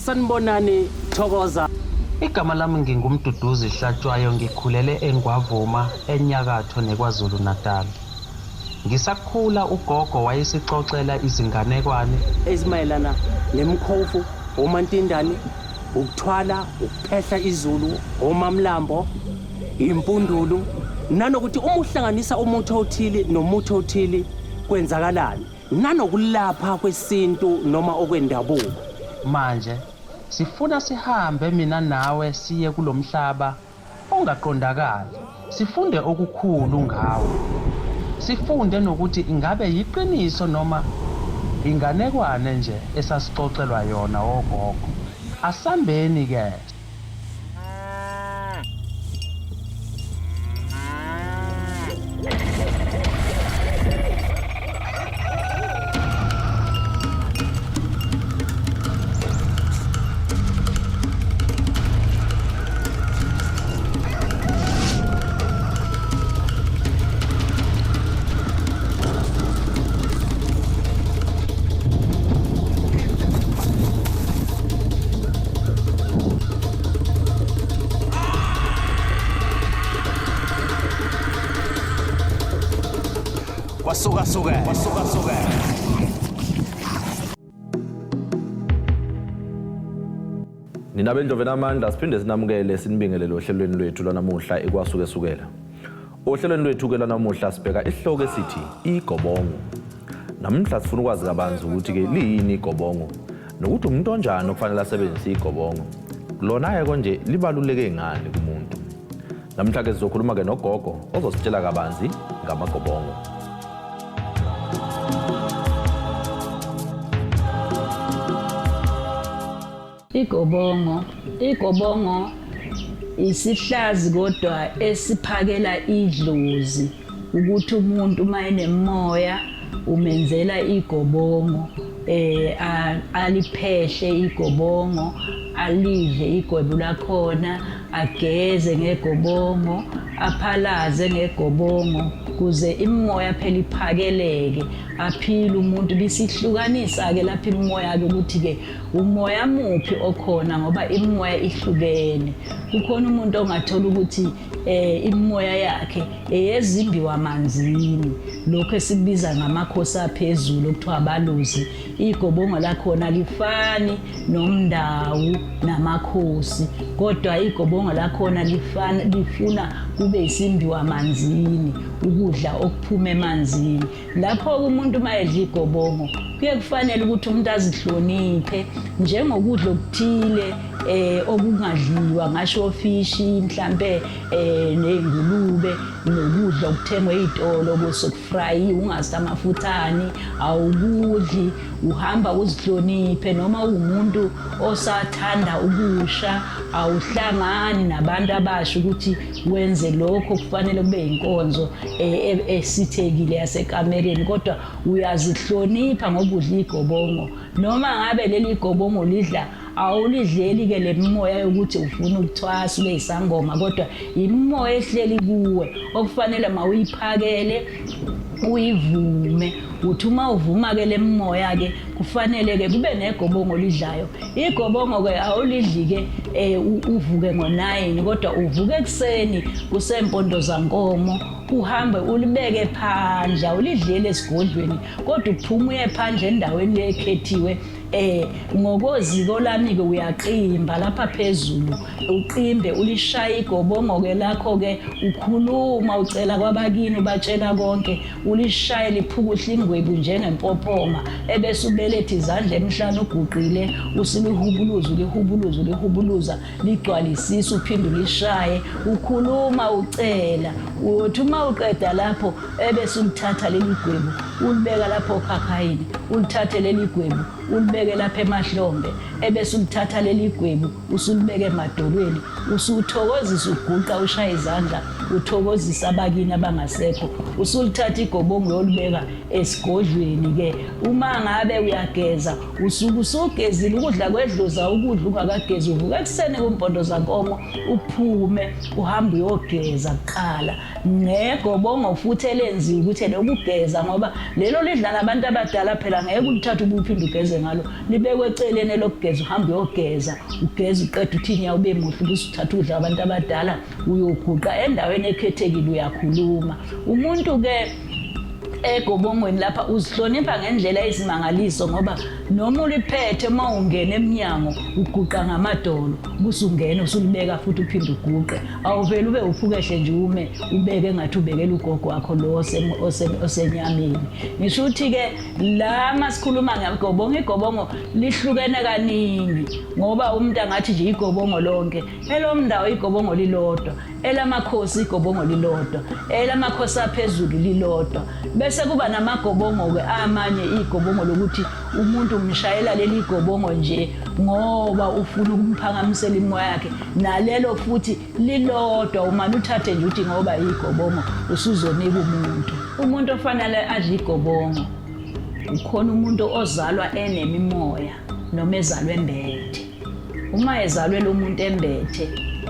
Sanibonani, thokoza. Igama lami nginguMduduzi Hlatshwayo ngikhulele eNgwavuma enyakatho neKwaZulu Natal. Ngisakhula ugogo wayesixoxela izinganekwane ezimayelana nemikhovu, omantindane, ukuthwala, ukuphehla izulu, omamlambo, impundulu, nanokuthi uma uhlanganisa umuthi othile nomuthi othile kwenzakalani, nanokulapha kwesintu noma okwendabuko. Manje sifuna sihambe mina nawe siye kulomhlaba ongaqondakali sifunde okukhulu ngawo. Sifunde nokuthi ingabe yiqiniso noma inganekwane nje esasixoxelwa yona ogogo. Asambeni ke. Kwasuka suka, kwasuka suka. Nina bendlovu enamandla siphinde sinamukele sinibingelele ohlelweni lwethu lwanamuhla ikwasuke sukela. Ohlelweni lwethu ke lwanamuhla sibheka isihloko esithi igobongo. Namuhla sifuna ukwazi kabanzi ukuthi ke liyini igobongo nokuthi umuntu onjani okufanele asebenzise igobongo. Lona-ke konje libaluleke ngani kumuntu? Namhla ke sizokhuluma ke nogogo ozositshela kabanzi ngamagobongo. Igobongo, igobongo isihlazi kodwa esiphakela idlozi ukuthi umuntu uma enemoya umenzela igobongo eh aliphehle igobongo alidle igwebu lakhona ageze ngegobongo aphalaze ngegobongo kuze imimoya phela iphakeleke aphile umuntu bisihlukanisa ke lapha imimoya ke ukuthi ke umoya muphi okhona ngoba imimoya ihlukene kukhona umuntu ongathola ukuthi eh imimoya yakhe eyezimbiwa manzini lokho esikubiza ngamakhosi aphezulu okuthiwa abalozi igobongo lakhona lifani nomndawu namakhosi kodwa igobongo lakhona lifana lifuna kube isimbiwa manzini ukudla okuphuma emanzini Lapho-ke umuntu uma edla igobongo kuye kufanele ukuthi umuntu azihloniphe njengokudla okuthile eh okungadliwa ngasho ofishi mhlambe eh nezingulube nokudla okuthengwe ezitolo kusokufrayi ungazi amafuthani awukudli uhamba uzihloniphe noma uwumuntu osathanda ukusha awuhlangani nabantu abasha ukuthi wenze lokho kufanele kube inkonzo e, e, esithekile yasekamereni kodwa uyazihlonipha ngokudla igobongo noma ngabe leli gobongo lidla awulidleli ke lemimoya yokuthi ufuna ukuthwasa ube isangoma kodwa imimoya ehleli kuwe okufanele mawuyiphakele uyivume uthi uma uvuma ke lemimoya ke kufanele ke kube negobongo olidlayo igobongo ke awulidli ke eh, uvuke ngo9 kodwa uvuke ekuseni kusempondo zankomo uhambe ulibeke phandle awulidleli esigodlweni kodwa uphuma uye phandle endaweni lekhethiwe eh ngokoziko lami ke uyaqimba lapha phezulu uqimbe ulishaya igobongo ke lakho ke ukhuluma ucela kwabakini ubatshela konke ulishaye liphukuhle ingwebu njengempophoma ebese ubeletha izandla emhlane uguqile usilihubuluza ulihubuluza ulihubuluza ligcwale isisu uphinde ulishaye ukhuluma ucela uthi uma uqeda lapho ebese ulithatha leli gwebu ulibeka lapho okhakhayini ulithathe leli gwebu ulibeke lapha emahlombe ebese ulithatha leli gwebu usulibeke emadolweni usuthokozisa uguqa ushaya izandla Uthokozisa abakini abangasekho. Usulithatha igobongo uyolibeka esigodlweni ke. Uma ngabe uyageza, usuke usugezile ukudla kwedlozi ukudla ungakagezi uvuka ekuseni kumpondo zankomo uphume uhambe uyogeza kuqala. Negobongo futhi elenziwe ukuthi elokugeza ngoba lelo lidla nabantu abadala phela ngeke ulithathe ubuphinde ugeze ngalo. Libekwe eceleni elokugeza uhambe uyogeza, ugeze uqede uthi nya ube muhle ubusuthatha ukudla kwabantu abadala uyoguqa endaweni ekhethekile uyakhuluma. Umuntu ke egobongweni lapha uzihlonipha ngendlela eyisimangaliso ngoba noma uliphethe uma ungena emnyango uguqa ngamadolo busungena usulibeka futhi uphinde uguqe awuvele ube uphukehle nje ume ubeke engathi ubekela ugogo wakho lo osenyameni. Ngisho ukuthi-ke la masikhuluma ngegobongo, igobongo lihlukene kaningi ngoba umuntu angathi nje igobongo lonke elomndawo igobongo lilodwa, elamakhosi igobongo lilodwa, elamakhosi aphezulu lilodwa, bese kuba namagobongo-ke amanye igobongo lokuthi umuntu umshayela leli gobongo nje ngoba ufuna ukumphakamisela imoya yakhe, nalelo futhi lilodwa umane uthathe nje uthi ngoba igobongo usuzonika umuntu. Umuntu ofanele adle igobongo ukhona umuntu ozalwa enemimoya noma ezalwe embethe. Uma ezalwe lo muntu embethe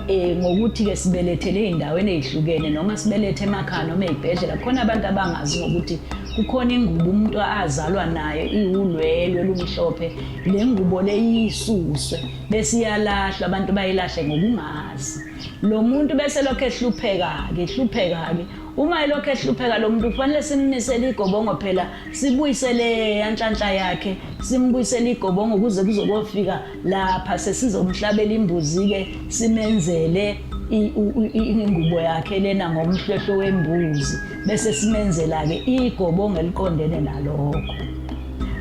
ngokuthi-ke sibelethele ey'ndaweni ey'hlukene noma sibelethe emakhaya noma ey'bhedlela, kukhona abantu abangazi ngokuthi kukhona ingubo umuntu azalwa nayo iwulwelwe lumhlophe, le ngubo le iyisuswe bese iyalahlwa, abantu bayilahle ngokungazi. Lo muntu bese lokhu ehlupheka-ke, ehlupheka-ke. Uma elokhu ehlupheka lo muntu kufanele simmisele igobongo phela, sibuyisele yanhlanhla yakhe, simbuyisele igobongo kuze kuzokofika lapha sesizomhlabela imbuzi-ke, simenzele ingubo yakhe lena ngomhlwehlwe wembuzi, bese simenzela-ke igobongo eliqondene nalokho.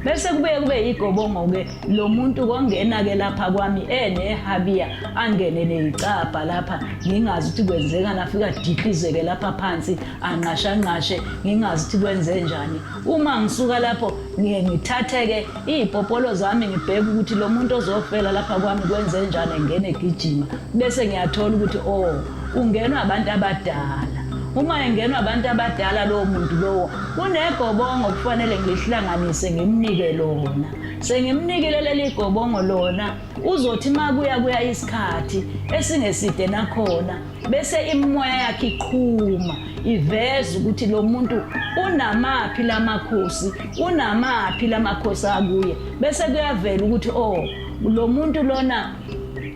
Bese kubuye kube igobongo-ke lo muntu kongena-ke lapha kwami enehabiya angene neyicabha lapha ngingazi ukuthi kwenzekani, afike adiklizeke lapha phansi anqashanqashe ngingazi ukuthi kwenze njani. Uma ngisuka lapho ngiye ngithathe-ke iy'popolo zami ngibheke ukuthi lo muntu ozofela lapha kwami kwenze njani engene egijima, bese ngiyathola ukuthi oh ungenwa abantu abadala. Uma engenwa abantu abadala lowo muntu lowo kunegobongo kufanele ngilihlanganise ngimnike lona. Sengimnikile leli gobongo lona uzothi uma kuya kuya isikhathi esingeside nakhona bese imimoya yakhe iqhuma iveza ukuthi lo muntu unamaphi lamakhosi, unamaphi lamakhosi akuye, bese kuyavela ukuthi oh lo muntu lona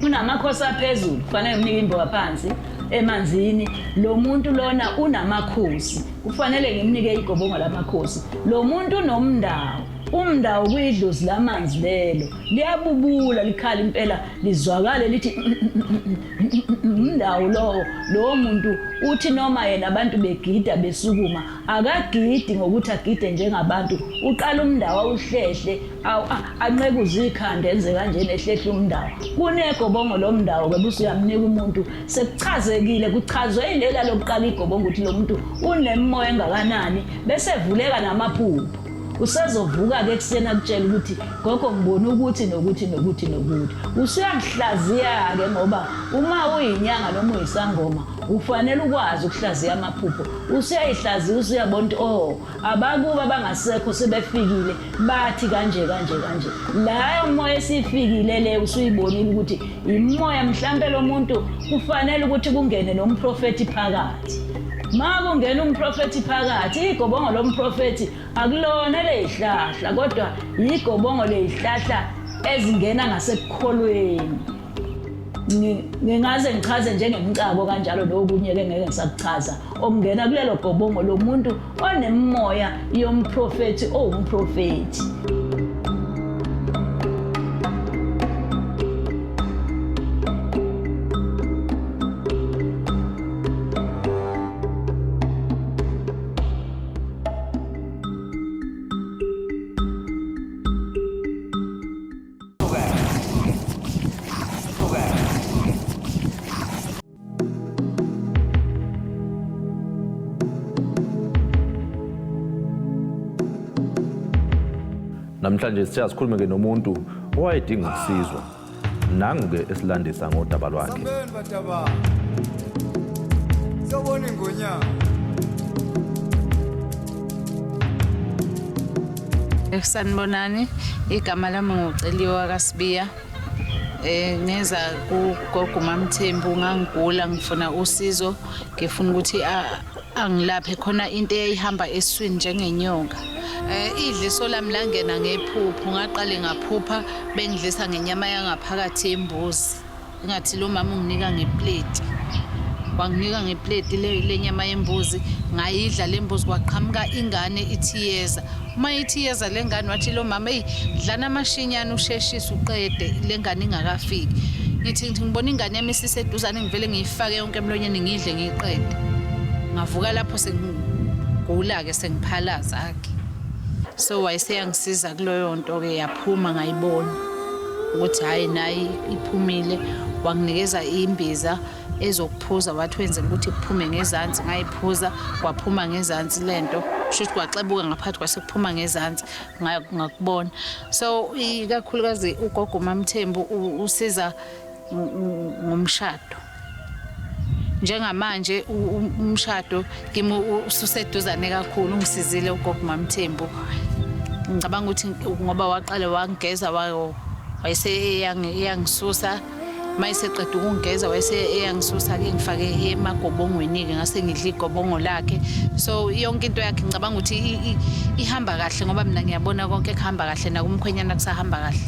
unamakhosi aphezulu kufanele ngimnike imboka phansi emanzini, lo muntu lona unamakhosi kufanele ngimnike igobongo lamakhosi, lo muntu unomndawo, umndawo kuyidlozi lamanzi lelo liyabubula likhala impela lizwakale lithi umndawo lowo. Lowo muntu uthi noma yena abantu begida besukuma akagidi ngokuthi agide njengabantu, uqala umndawo awuhlehle anqekuze ikhanda enze kanjena ehlehle umndawo. Kunegobongo lomndawo ke bese uyamnika umuntu sekuchazekile, kuchazwe ilela lokuqala igobongo ukuthi lo muntu unemimoya engakanani, bese evuleka namaphupho. Usezovuka-ke ekuseni akutshela ukuthi gogo ngibona ukuthi nokuthi nokuthi nokuthi. Usuyakuhlaziya-ke ngoba uma uyinyanga noma uyisangoma ufanele ukwazi ukuhlaziya amaphupho. Usuyayihlaziya usuyabona ukuthi oh abakubo abangasekho sebefikile bathi kanje kanje kanje. Layo moya esifikile le usuyibonile ukuthi imoya mhlampe lo muntu kufanele ukuthi kungene nomprofethi phakathi. Ma kungena umprofethi phakathi, igobongo lomprofethi akulona leyihlahla kodwa yigobongo leyihlahla ezingena ngasekukholweni. Ngingaze ngichaze njengemcabo kanjalo nokunye ke ngeke ngisakuchaza okungena kulelo gobongo lomuntu onemimoya yomprofethi owumprofethi. Namhlanje sithe asikhulume ke nomuntu owayedinga ukusizwa. Nangu ke esilandisa ngodaba lwakhe. Siyobona ingonyama. Sanibonani, igama lami nguCeliwe kaSibiya. Ngeza kugogo Mamthembu, ngangigula ngifuna usizo, ngifuna ukuthi angilaphe khona into eyayihamba esiswini njengenyoka. Idliso lami langena ngephupho, ngaqale ngaphupha bengidlisa ngenyama yangaphakathi yembuzi. Engathi lo mama unginika ngepleti. Wanginika ngepleti le nyama yembuzi, ngayidla le mbuzi, kwaqhamuka ingane ithi yeza. Uma ithi yeza le ngane, wathi lo mama, eyi, dlana amashinyane usheshise uqede le ngane ingakafiki. Ngithi ngibona ingane yami isiseduzane, ngivele ngiyifake yonke emlonyeni, ngiyidle ngiyiqede. Ngavuka lapho sengigula-ke, sengiphalaza-ke. So wayeseyangisiza kuleyo nto-ke, yaphuma, ngayibona ukuthi hhayi, nayi iphumile. Wanginikeza imbiza ezokuphuza, wathi wenzela ukuthi kuphume ngezansi. Ngayiphuza, kwaphuma ngezansi lento, kusho ukuthi kwaxebuka ngaphakathi kwase kuphuma ngezansi, ngakubona. So ikakhulukazi ugogo Mamthembu usiza ngomshado. Njengamanje umshado kimi ususeduzane kakhulu. Ungisizile ugogo Mamthembu. Ngicabanga ukuthi ngoba waqale wangigeza, wayese eyangisusa. Uma eseqeda ukungigeza, wayese eyangisusa-ke, ngifake emagobongweni-ke, ngase ngidla igobongo lakhe. So yonke into yakhe ngicabanga ukuthi ihamba kahle, ngoba mina ngiyabona konke kuhamba kahle, nakumkhwenyana kusahamba kahle.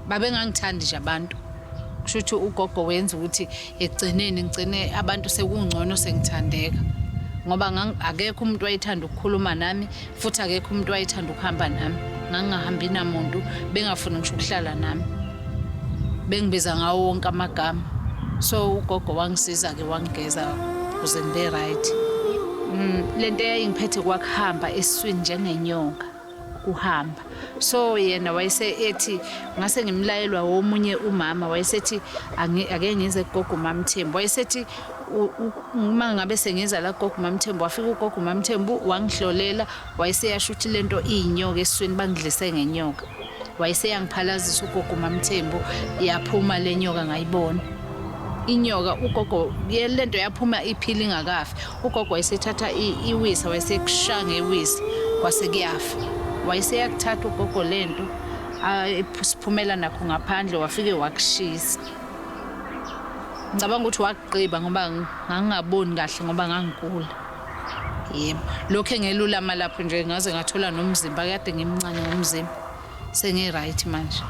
Babengangithandi nje abantu. Kusho ukuthi ugogo wenza ukuthi ekugcineni ngigcine abantu sekungcono, sengithandeka, ngoba akekho umuntu wayethanda ukukhuluma nami, futhi akekho umuntu wayethanda ukuhamba nami. Ngangingahambi namuntu, bengafuni ngisho ukuhlala nami, bengibiza ngawo wonke amagama. So ugogo wangisiza-ke, wangigeza ukuze ngibe right. Lento eyayingiphethe kwakuhamba esiswini njengenyoka kuhamba. So yena wayese ethi, ngase ngimlayelwa womunye umama, wayesethi ake ngize kugogo Mamthembu. Wayesethi uma ngabe sengiza la kugogo Mamthembu, wafika ugogo Mamthembu wangihlolela, wayeseyasho ukuthi lento iyinyoka esiswini, bangidlise ngenyoka. Wayeseyangiphalazisa ugogo Mamthembu, yaphuma le nyoka, ngayibona inyoka. Ugogo lento yaphuma iphila ingakafi. Ugogo wayesethatha iwisa, wayesekushaya ngewisa, kwase kuyafa. Wayeseyakuthatha ugogo lento, siphumela nakho ngaphandle, wafike wakushisa. Ngicabanga ukuthi wakugqiba, ngoba ngangingaboni kahle ngoba ngangigula. Yebo, lokhu engelulama lapho nje, ngaze ngathola nomzimba. Kade ngimncane ngomzimba, sengi-right manje.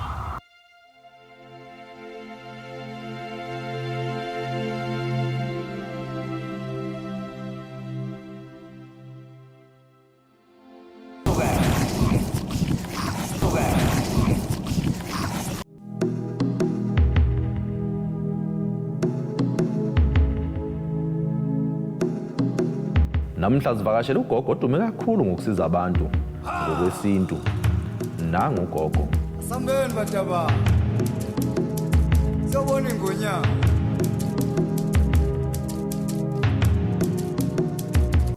Namhla sivakashela ugogo odume kakhulu ngokusiza abantu ngokwesintu. Nangu ugogo. Asambeni badaba. Siyobona ingonyama.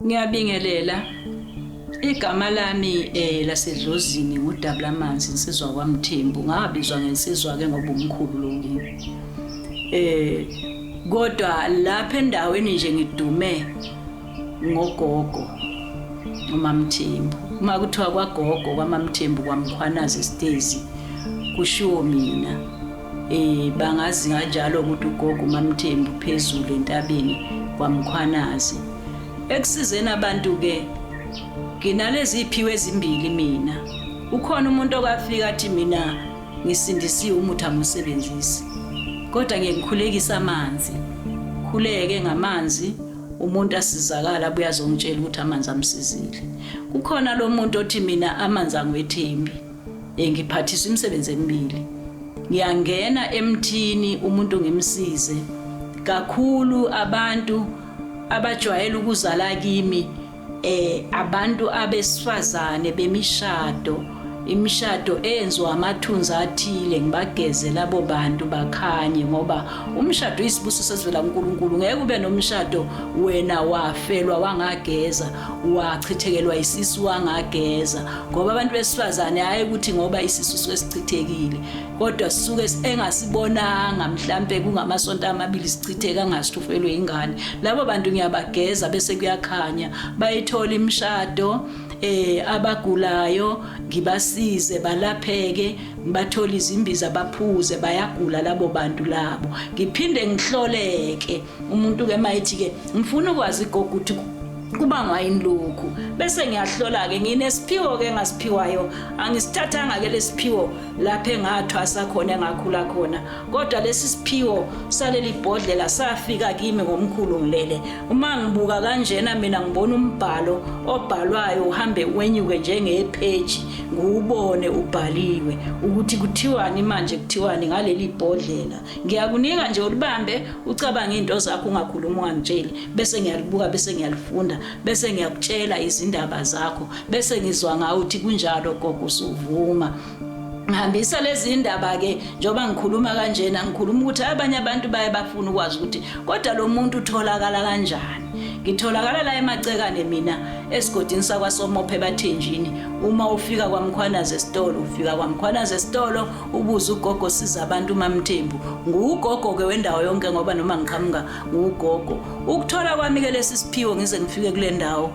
Ngiyabingelela. Igama lami lasedlozini nguDabulamanzi, insizwa kwaMthembu. Ngabizwa ngensizwa ke ngoba umkhulu lo kimi. Kodwa lapha endaweni nje ngidume ngogogo uMamthembu. Uma kuthiwa kwagogo kwaMamthembu kwaMkhwanazi esitezi, kushiwo mina. Bangazi kanjalo ukuthi ugogo uMamthembu phezulu entabeni kwaMkhwanazi. Ekusizeni abantu ke nginalezi iphiwe ezimbili mina. Ukhona umuntu okafika athi, mina ngisindisiwe, umuthi angiwusebenzisi. Kodwa ngiye ngikhulekisa amanzi. Khuleke ngamanzi, umuntu asizakala, abuye azongitshela ukuthi amanzi amsizile. Kukhona lo muntu othi, mina amanzi angiwethembi. Ngiphathiswa imisebenzi emibili. Ngiyangena emthini umuntu ngimsize. Kakhulu abantu abajwayele ukuzala kimi abantu abesifazane bemishado. Imishado eyenziwa amathunzi athile ngibageze labo bantu bakhanye ngoba umshado uyisibusiso esivela kuNkulunkulu. Ngeke ube nomshado wena wafelwa wangageza, wachithekelwa isisu wangageza, ngoba abantu besifazane hayi ukuthi ngoba isisu suke sichithekile, kodwa sisuke engasibonanga mhlampe kungamasonto amabili sichitheka angazi ufelwe ingane. Labo bantu ngiyabageza bese kuyakhanya, bayithola imishado. Abagulayo ngibasize balapheke, ngibathole izimbiza baphuze, bayagula labo bantu labo. Ngiphinde ngihloleke umuntu ke mayithi ke ngifuna ukwazi gogo ukuthi kubangwa yini lokhu, bese ngiyahlola ke. Nginesiphiwo ke engasiphiwayo, angisithathanga ke lesiphiwo lapha engathwasa khona engakhula khona, kodwa lesi siphiwo saleli bhodlela safika kimi ngomkhulu ngilele. Uma ngibuka kanjena mina ngibona umbhalo obhalwayo uhambe wenyuke njengepheji, ngiwubone ubhaliwe ukuthi kuthiwani manje, kuthiwani ngaleli bhodlela. Ngiyakunika nje ulibambe ucabange into zakho, ungakhuluma ungangitsheli, bese ngiyalibuka, bese ngiyalifunda, bese ngiyakutshela izindaba zakho, bese ngizwa ngawe uthi kunjalo gogo, usuvuma. Ngihambisa lezi ndaba ke njengoba ngikhuluma kanjena, ngikhuluma ukuthi abanye abantu baye bafuna ukwazi ukuthi kodwa lo muntu utholakala kanjani. Ngitholakala la eMacekane mina esigodini sakwaSomophe eBathenjini. Uma ufika kwaMkhwanazi esitolo, ufika kwaMkhwanazi esitolo ubuze ugogo siza abantu uMaMthembu. Ngugogo ke wendawo yonke ngoba noma ngiqhamuka ngugogo. Ukuthola kwami ke lesi siphiwo ngize ngifike kule ndawo,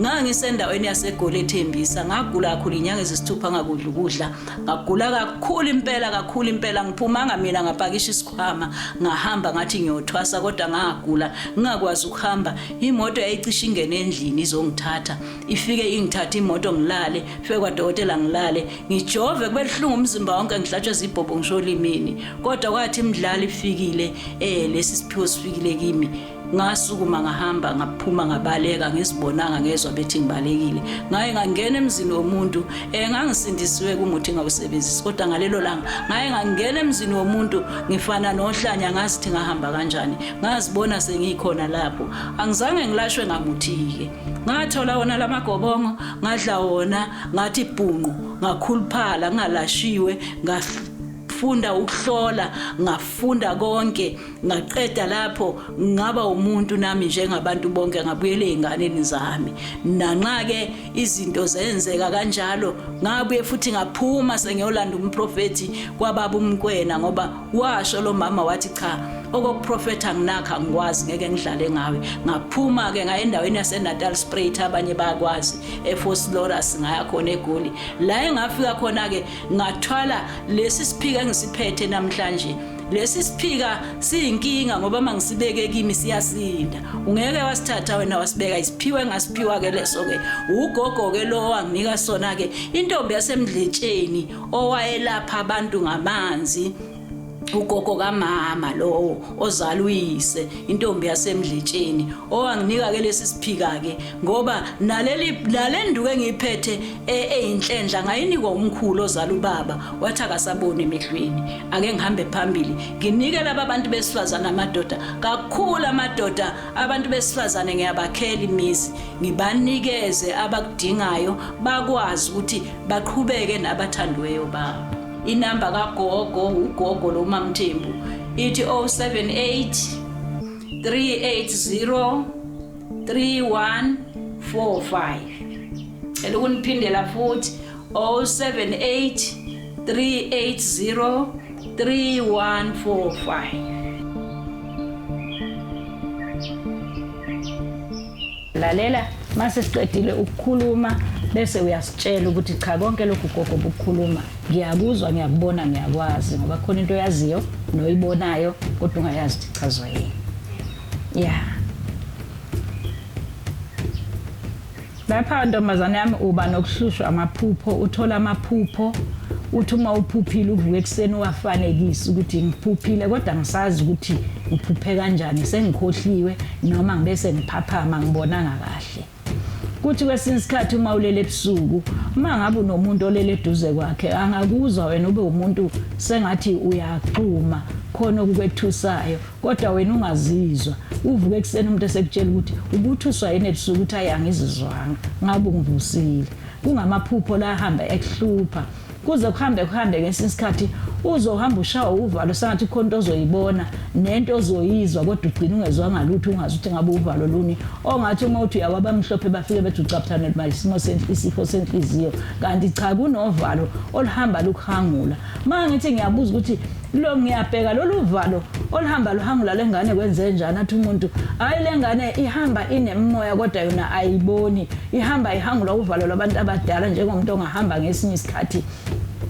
ngangisendaweni yaseGoli eThembisa, ngagula kakhulu inyanga ezisithupha ngakudla ukudla, ngagula kakhulu impela, kakhulu impela. Ngiphumanga mina ngapakisha isikhwama ngahamba ngathi ngiyothwasa, kodwa ngagula ngingakwazi ukuhamba. Imoto yayicishe ingene endlini izongithatha, ifike ingithathe imoto ngilale, fike kwadokotela ngilale, ngijove kube buhlungu umzimba wonke, ngihlatshwe zibhobo ngisho olimini. Kodwa kwathi imidlalo ifikile, lesi siphiwo sifikile kimi, ngasukuma ngahamba ngaphuma ngabaleka, ngizibonanga ngezwa bethi ngibalekile. Ngaye ngangena emzini womuntu, ngangisindisiwe kumuthi ngawusebenzisi, kodwa ngalelo langa ngaye ngangena emzini womuntu ngifana nohlanya, ngazithi ngahamba kanjani, ngazibona sengikhona lapho. Angizange ngilashwe ngamuthi-ke, ngathola wona lamagobongo, ngadla wona, ngathi bhunqu, ngakhuluphala ngingalashiwe, ngafunda ukuhlola, ngafunda konke, ngaqeda lapho ngaba umuntu nami njengabantu bonke, ngabuyela ey'nganeni zami. Nanxa-ke izinto zenzeka kanjalo, ngabuye futhi ngaphuma sengiyolanda umprofethi kwababa uMkwena, ngoba washo lo mama wathi cha, okokuprofetha nginakho angikwazi, ngeke ngidlale ngawe. Ngaphuma-ke ngaya endaweni yaseNatal Spruit, abanye bayakwazi, eVosloorus, ngaya khona eGoli. La engafika khona-ke ngathwala lesi siphika engisiphethe namhlanje. Lesi siphika siyinkinga ngoba uma ngisibeke kimi siyasinda, ungeke wasithatha wena wasibeka. Isiphiwo engasiphiwa ke leso ke ugogo ke lo wanginika sona ke, intombi yasemdletsheni owayelapha abantu ngamanzi, ugogo kamama lowo ozala uyise, intombi yasemdletsheni owanginika ke lesi siphika ke, ngoba naleli nalenduku engiyiphethe eyinhlendla ngayinikwa umkhulu ozala ubaba, wathi akasaboni emehlweni, ake ngihambe phambili nginike laba bantu besifazane amadoda kakhulu, amadoda abantu besifazane ngiyabakhela imizi, ngibanikeze abakudingayo, bakwazi ukuthi baqhubeke nabathandiweyo babo. Inamba kagogo, ugogo lo MaMthembu, ithi 078 380 3145. Cela ukuniphindela futhi, 078 380 3145. Lalela, mase siqedile ukukhuluma bese uyasitshela ukuthi cha, konke lokhu gogo bukukhuluma ngiyakuzwa, ngiyakubona, ngiyakwazi, ngoba khona into oyaziyo noyibonayo kodwa ungayazi ukuthi ichazwa yini. Ya, lapha ntombazane yami uba nokuhlushwa amaphupho, uthola amaphupho, uthi uma uphuphile uvuke ekuseni uwafanekise ukuthi ngiphuphile kodwa ngisazi ukuthi ngiphuphe kanjani, sengikhohliwe noma ngibe sengiphaphama ngibonanga kahle. Kuthi kwesinye isikhathi uma ulele ebusuku, uma ngabe unomuntu olele eduze kwakhe, angakuzwa wena ube umuntu sengathi uyaxhuma, khona okukwethusayo, kodwa wena ungazizwa. Uvuke ekuseni umuntu esekutshela ukuthi ubuthuswa yini ebusuku, ukuthi ayi angizizwanga, ngabe ungivusile. Kungamaphupho la ahamba ekuhlupha, kuze kuhambe kuhambe ngesinye isikhathi uzohamba ushawa uvalo sengathi khona into ozoyibona nento ozoyizwa, kodwa ugcina ungezwanga lutho, ungazi ukuthi ngabe uvalo luni. Ongathi uma uthi uyakwabamhlophe bafike bethi ucaphana manje isimo isifo senhliziyo, kanti cha, kunovalo oluhamba lukuhangula. Ma ngithi ngiyabuza ukuthi lo ngiyabheka lolu valo oluhamba luhangula lengane kwenze njani, athi umuntu hayi, lengane ihamba inemoya kodwa yona ayiboni, ihamba ihangula uvalo lwabantu abadala, njengomuntu ongahamba ngesinye isikhathi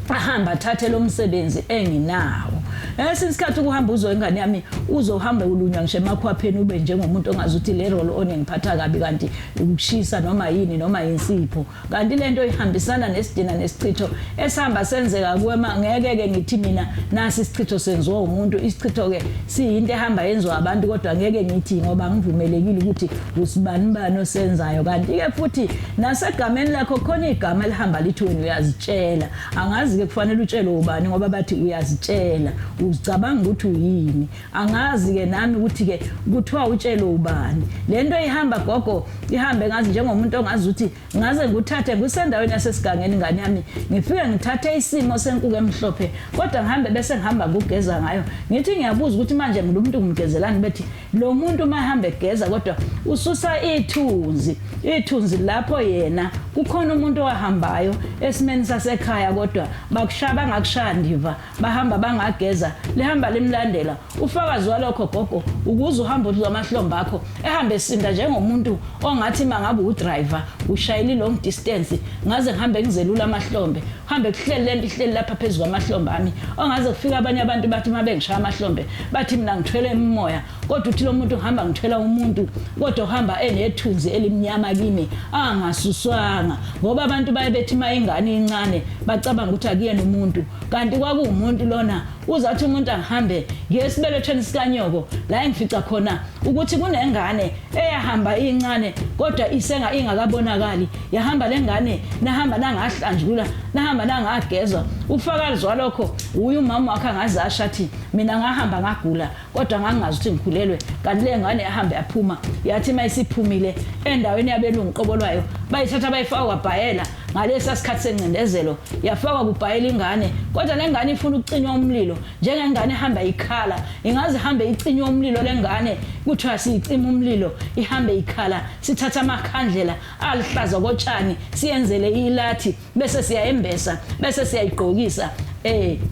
ahamba athathe lo msebenzi enginawo. Esinye isikhathi ukuhamba uzwe ingane yami uzohamba ulunywa ngisho emakhwapheni, ube njengomuntu ongazi ukuthi le roll on ngiphatha kabi, kanti ukushisa noma yini noma insipho, kanti lento ihambisana nesidina nesichitho esihamba senzeka kuwe. Ngeke ke ngithi mina nasi isichitho senziwa umuntu, isichitho ke siyinto ehamba yenziwa abantu, kodwa ngeke ngithi ngoba ngivumelekile ukuthi usibani bani osenzayo. Kanti ke futhi nasegameni lakho khona igama elihamba lithi wena uyazitshela, angazi ke kufanele utshele ubani ngoba bathi uyazitshela, uzicabanga ukuthi uyini, angazi ke nami ukuthi ke kuthiwa utshele ubani. Lento ihamba gogo ihambe ngazi njengomuntu ongazi ukuthi ngaze nguthathe kusendaweni yasesigangeni ingane yami, ngifike ngithathe isimo senkuku emhlophe, kodwa ngihambe bese ngihamba ngugeza ngayo. Ngithi ngiyabuza ukuthi manje lo muntu ngimgezelani, bethi lo muntu uma ehamba egeza kodwa ususa ithunzi, ithunzi lapho yena kukhona umuntu owahambayo esimeni sasekhaya, kodwa bakushaya bangakushaya ndiva, bahamba bangageza, lihamba limlandela. Ufakazi walokho gogo ukuze uhambe lwamahlombe akho ehambe esinda njengomuntu ongathi mangabe udriver ushayela long distance, ngaze ngihambe ngizelula amahlombe, hambe kuhleli lento ihleli lapha phezulu kwamahlombe ami, ongaze kufika abanye abantu bathi uma bengishaya amahlombe bathi mina ngithwele imimoya, kodwa uthi lo muntu ngihamba ngithwela umuntu kodwa uhamba enethunzi elimnyama kimi angasuswanga, ngoba abantu baye bethi uma ingane incane bacabanga ukuthi akuyena umuntu, kanti kwakuwumuntu lona. Uzathi umuntu angihambe ngiye esibelethweni sikanyoko la engifica khona ukuthi kunengane eyahamba incane kodwa isenga ingakabonakali, yahamba lengane nahamba nangahlanjulula nahamba nangagezwa. Ufakazi walokho uye umama wakhe angaze asho athi mina ngahamba ngagula kodwa ngangingazi ukuthi ngikhulelwe, kanti le ngane yahamba yaphuma, yathi uma isiphumile endaweni yabelungu qobo lwayo bayithatha bayifaka kwabhayela ngalesa sikhathi sencindezelo, yafakwa kubhayela ingane, kodwa le ngane ifuna ukucinywa umlilo njengengane ehamba ikhala, ingaze ihambe icinywa umlilo lengane, kuthiwa siyicima umlilo ihambe ikhala, sithatha amakhandlela alihlaza kotshani siyenzele ilathi bese siyayembesa bese siyayigqokisa.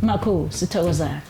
Makho sithokozana.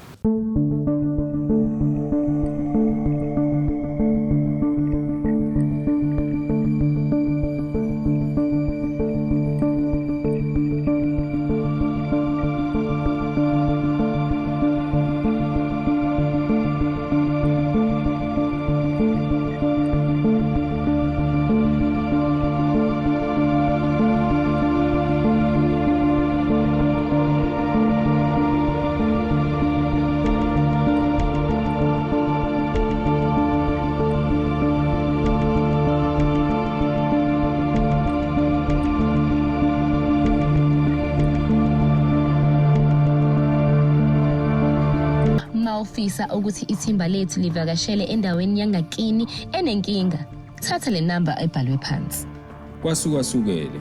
Ufisa ukuthi ithimba lethu livakashele endaweni yangakini enenkinga, thatha le namba ebhalwe phansi. Kwasukasukele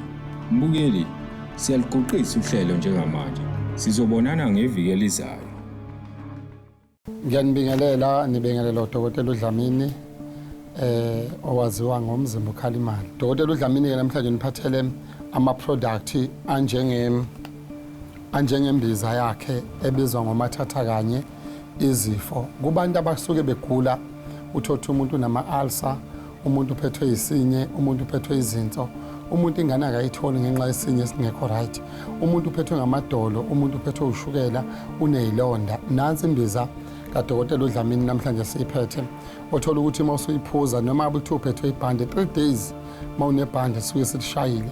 mbukeli, siyaligoqisa uhlelo njengamanje, sizobonana ngeviki elizayo. Ngiyanibingelela, nibingelela uDokotela uDlamini owaziwa ngomzimba ukhalimali. Dokotela uDlamini ke namhlanje niphathele ama product anjengembiza yakhe ebizwa ngomathatha kanye izifo kubantu abasuke begula. Uthothi umuntu nama-ulcer, umuntu uphethwe isinye, umuntu uphethwe izinso, umuntu ingane akayitholi ngenxa yesinye esingekho right, umuntu uphethwe ngamadolo, umuntu uphethwe ushukela, uneyilonda. Nansi imbiza kaDokotela uDlamini namhlanje siyiphethe, othola ukuthi uma usuyiphuza noma kuthiwa uphethwe ibhande 3 days, uma unebhande suke silishayile.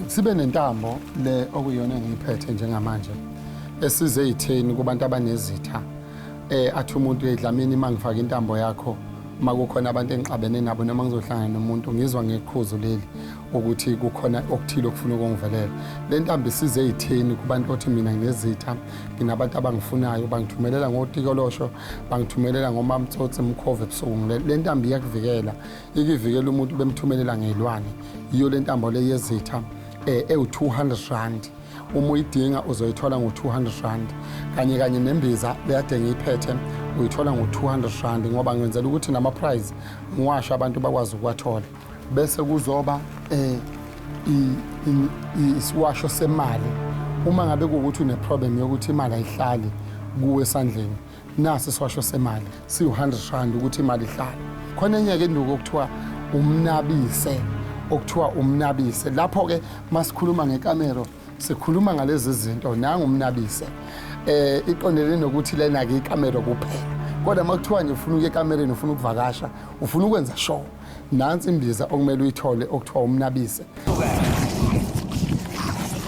Sibe nentambo le okuyiyona engiyiphethe njengamanje esize ey'theni kubantu abanezitha. Athi umuntu eDlamini uma ngifaka intambo yakho, uma kukhona abantu engixabene nabo noma ngizohlangana nomuntu ngizwa ngeqhuzu leli ukuthi kukhona okuthile okufuna ukungivelela. Le ntambo isize ey'theni kubantu othi mina nginezitha, nginabantu abangifunayo, bangithumelela ngotikolosho, bangithumelela ngomamtsotsi mkhova ebusuku. Le ntambo iyakuvikela, ikivikela umuntu bemthumelela ngey'lwane. Yiyo le ntambo le yezitha. eh ewu-200 rand. Uma uyidinga uzoyithola ngo-200 rand, kanye kanye nembiza leyade ngiyiphethe uyithola ngo-200 rand, ngoba ngenzela ukuthi nama-prize ngiwasho abantu bakwazi ukuwathola. Bese kuzoba eh isiwasho semali. Uma ngabe kuwukuthi une-problem yokuthi imali ayihlali kuwe esandleni, nasi isiwasho semali siwu-100 rand ukuthi imali ihlale khona. Enye-ke induku okuthiwa umnabise, okuthiwa umnabise, lapho-ke masikhuluma ngekamero sikhuluma ngalezi zinto. Nangu umnabise, iqondene nokuthi lena-ke ikamero kuphela, kodwa uma kuthiwa nje ufuna ukuya ekamereni, ufuna ukuvakasha, ufuna ukwenza sure, nansi imbiza okumele uyithole okuthiwa umnabise.